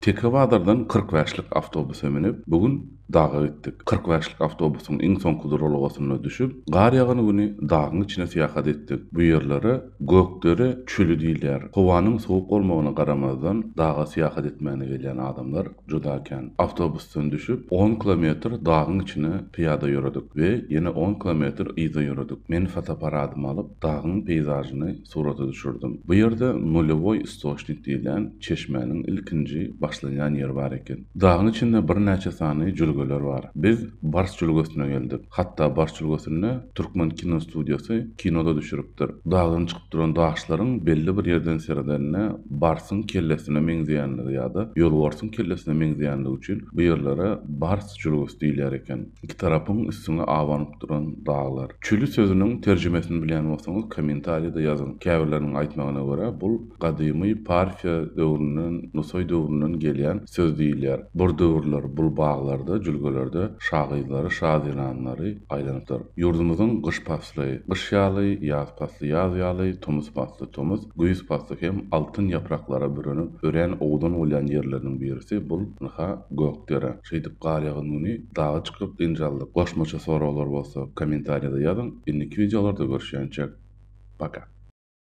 Teke bazardan 40 bäşlik awtobusa münüp, bu gün daga gitdik. 40 bäşlik awtobusyň iň soňky duralgasynda düşüp, gar ýagan güni dagyň içine syýahat etdik. Bu ýerlere Gökdere çöli diýilýär. Howanyň sowuk bolmagyna garamazdan, daga syýahat etmäne gelýän adamlar juda kän. Awtobusdan düşüp, on kilometr dagyň içine pyýada ýöredik we ýene on kilometr yza ýöredik. Men fotoapparatymy alyp, dagyň peýzažyny surata düşürdim. Bu ýerde Nulewoý istoçnik diýilýän çeşmäniň ilkinji başlanýan ýeri bar eken. Dagyň içinde birnäçe sany jülgeler bar. Biz Bars jülgesine geldik. Hatda Bars jülgesinde Türkmen kinostudiýasy kino-da düşüripdir. Dagdan çykyp duran daşlaryň belli bir ýerden seredende barsyň kellesine meňzeýänligi ýa-da ýolbarsyň kellesine meňzeýänligi üçin bu ýerlere Bars jülgesi diýilýär eken. Iki tarapyň üstüňe abanyp duran daglar. Çüli sözüniň terjimesini bilýän bolsaňyz kommentariýada ýazyň. Käbirleriniň aýtmagyna görä bul gadymy Parfiýa döwründen, Nusaý döwründen gelýän söz diýilýär. Bir döwürler bul baglarda, jülgelerde şa gyzlary, şa zenanlary aýlanypdyr. Ýurdumyzyň gyş pasly gyş ýaly, ýaz pasly ýaz ýaly, tomus pasly tomus, güýz pasly hem altyn ýapraklara bürenip örän owadan bolýan ýerleriniň birisi bul ynha Gökdere. Şeýdip gar ýagan güni daga çykyp dynç aldyk. Goşmaça soraglar bolsa kommentariýada ýazyň. Indiki wideolarda görüşýänçäk. Paka.